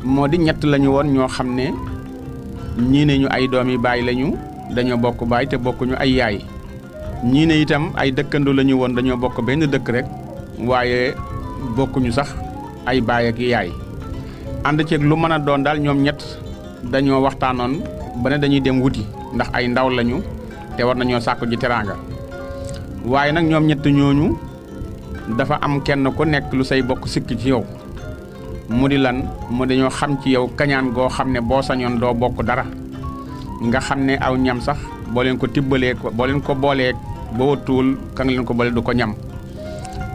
moo di ñett lañu woon ñoo xam ne ñii ne ñu ay doomi baay lañu dañoo bokk baay te bokkuñu ay yaay ñii ne itam ay dëkkandoo lañu woon dañoo bokk benn dëkk rek waaye bokkuñu sax ay baay ak yaay ànd ceeg lu mën a doon daal ñoom ñett dañoo waxtaanoon ba ne dañuy dem wuti ndax ay ndaw lañu te war nañoo sàkku ji teraanga waaye nag ñoom ñett ñooñu dafa am kenn ku nekk lu say bokk sikk ci yow mu di lan mu dañoo xam ci yow kañaan goo xam ne boo sañoon doo bokk dara nga xam ne aw ñam sax boo leen ko tibbalee boo leen ko boolee ba watuwul ka nga leen ko boole du ko ñam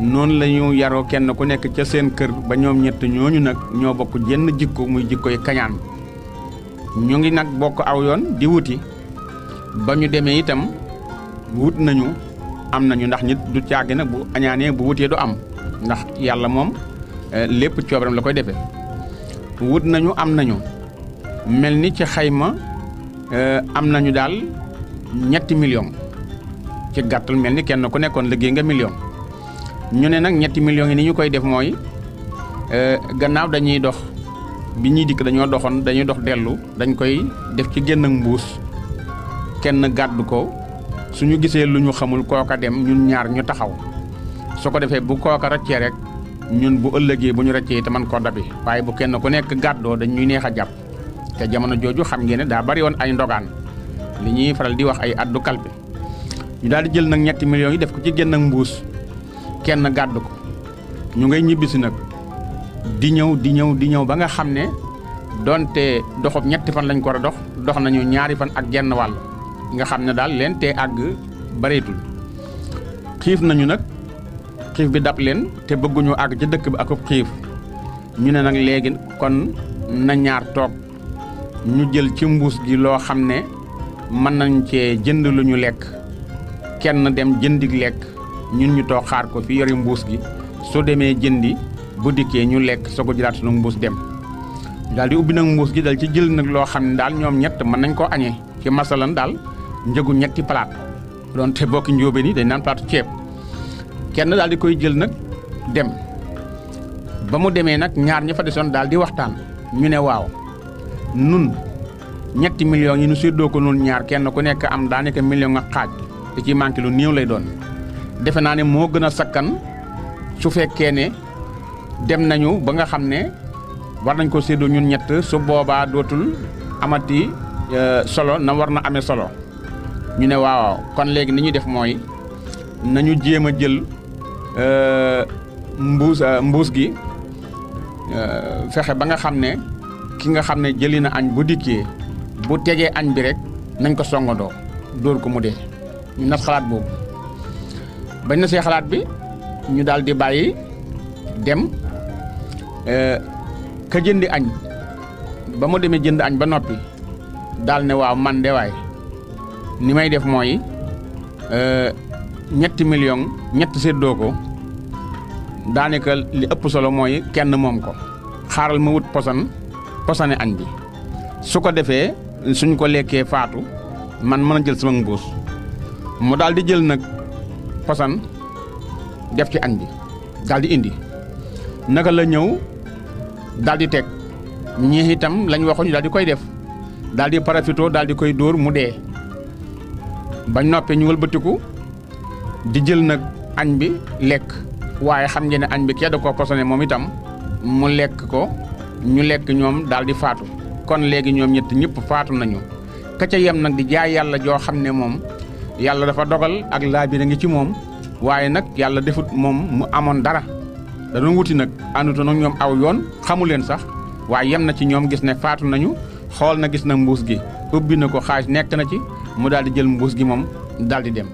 noonu la ñu yaroo kenn ku nekk ca seen kër ba ñoom ñett ñooñu nag ñoo bokk jenn jikko muy jikkoy kañaan ñu ngi nag bokk aw yoon di wuti ba ñu demee itam wut nañu am nañu ndax nit du caagi nag bu añaanee bu wutee du am ndax yàlla moom lépp coobaram la koy defee wut nañu am nañu mel ni ci xayma am nañu daal 3 millions ci gàttal mel ni kenn ku nekkoon liggéey nga million ñu ne nag 3 millions yi ni ñu koy def mooy gannaaw dañuy dox bi ñuy dikk dañuy dox dellu dañ koy def ci génn mbuus kenn gàddu ko suñu gisee lu ñu xamul kooka dem ñun ñaar ñu taxaw su ko defee bu kooka raccee rek ñun bu ëllëgee bu ñu raccee te man koo dabi waaye bu kenn ku nekk gàddoo dañ ñuy neex a jàpp te jamono jooju xam ngeen ne daa bari woon ay ndogaan li ñuy faral di wax ay addu kalpe ñu daal di jël nag 3 millions yi def ko ci génn ak mbuus kenn gàddu ko ñu ngay ñibbisi nag di ñëw ba nga xam ne donte doxub 2 fan lañ ko war a dox nañu 2 fan ak genn wàll nga xam ne daal leen te àgg bareetul xiif nañu nag xiif bi dab leen te bëgguñu àgg ci dëkk bi akub xiif ñu ne nag léegi kon na ñaar toog ñu jël ci mbuus gi loo xam ne mën nañ cee jënd lu ñu lekk kenn dem jëndig lekk ñun ñu toog xaar ko fi yori mbuus gi soo demee jëndi bu dikkee ñu lekk soo ko jëlaat sunu mbuus dem daal di ubbi nag mbuus gi dal ci jël nag loo xam ne daal ñoom ñett mën nañ koo añee ci masalan daal njëgu 3 palaat doon te bokki njóobe ni dañ naan palaatu ceeb kenn daal di koy jël nag dem ba mu demee nag ñaar ña fa desoon daal di waxtaan ñu ne waaw nun 3 millions yi nu séddoo ko nun ñaar kenn ku nekk am daanaka million ak xaaj te ci manqué lu néew lay doon defe naa ne moo gën a sakkan su fekkee ne dem nañu ba nga xam ne war nañ ko séddoo ñun ñett su boobaa dootul amati solo na war na amee solo ñu ne waaw kon léegi ni ñuy def mooy nañu jéem a jël mbuus gi fexe ba nga xam ne ki nga xam ne jëli na añ bu dikkee bu tegee añ bi rek nañ ko songandoo dóor ko mu dee ñu nas xalaat boobu bañ na see xalaat bi ñu daal di bàyyi dem ka jëndi añ ba mu demee jënd añ ba noppi daal ne waaw man de waay ni may def mooy 3 millions ñett séddoo ko daanaka li ëpp solo mooy kenn moom ko xaaral ma wut posane añ bi su ko defee suñ ko lekkee faatu man mën a jël sama mbuus mu daal di jël nag posan def ci añ bi daal di indi naka la ñëw daal di teg ñii itam lañ waxoon ñu daal di koy def daal di parafito daal di koy dóor mu dee bañ noppee ñu wëlbatiku di jël nag añ bi lekk waaye xam ngeen ne añ bi kee da koo posone moom itam mu lekk ko ñu lekk ñoom daal di faatu kon léegi ñoom ñëpp faatu nañu ka ca yem nag di jaay yàlla joo xam ne moom yàlla dafa dogal ak laabire ngi ci moom waaye nag yàlla defut moom mu amoon dara da doon wuti nag ànduto nag ñoom aw yoon xamu leen sax waaye yem na ci ñoom gis ne faatu nañu xool na gis na mbuus gi ubbi na ko xaaj nekk na ci mu daal di jël mbuus gi moom daal di dem